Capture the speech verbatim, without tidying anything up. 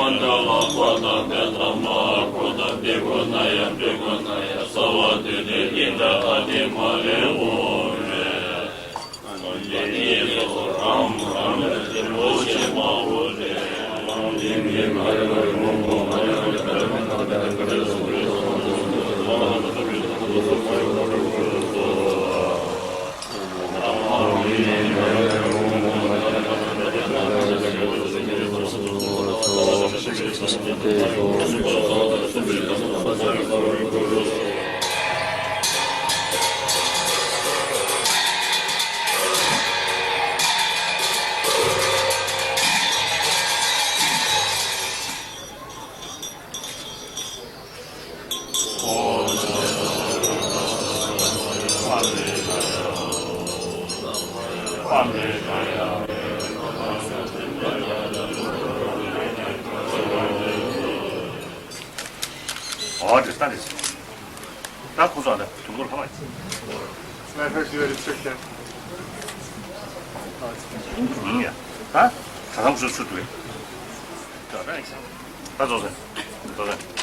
ལ་ཁོ་དང་དཔེ་ལྟ་མ་ཁོ་དང་དཔེ་ཁོ་ན་ཡང་དཔེ་ཁོ་ན་ཡང་ས་བ་དུས་དེ་ཨིན་དྲ་ཨ་དེ་མ་རེད་འོ་རེད། ཨོ་དེ་ལྟ་རེད། ད་ཁོ་ཚོ་ཨ་ད་དུང་གོར་ཕ་མ་ཡིན། Matter of fact, you had to check that. ཨང་ཡ། ད་ད་ཐང་ཚོ་ཚུད་འདུག་ད་ད་ད་ཚོ་ཚོ་ཚོ་ཚོ།